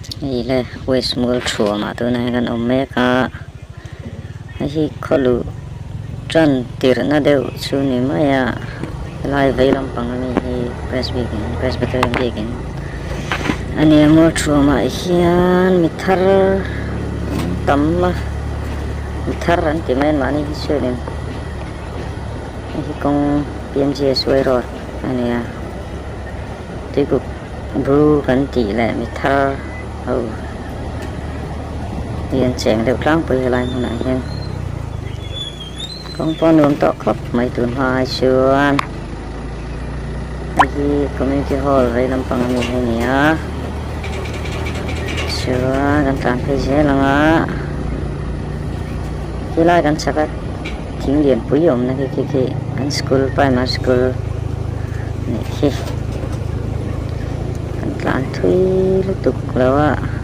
Hei le West Mual thuamah tunah hian kan awm mek a, hei hi khawluh tan tirhna deuh chu ni mai a, helai vei lampang ami hi Presbyterian Presbyterian biakin a ni a Mual thuamah hian mi thar an tam a, mi thar an ti mai anmahni hi chuanin hei hi kawng P_M_G_S_Y road a ni a tuikuk. Bru kan tih leh mi thar ho hi an cheng deuh tlangpui helai hmunah hian kawng pawh a nuam tawh khawp mai tun hma ai chuan hei hi community hall vei lampang ami hi a ni a chuan kan tlan phei zel ang a helai kan chhak a thing lianpui awmna khi khi khi an school primary school a nih khi kan tlan thui lutuk lo a.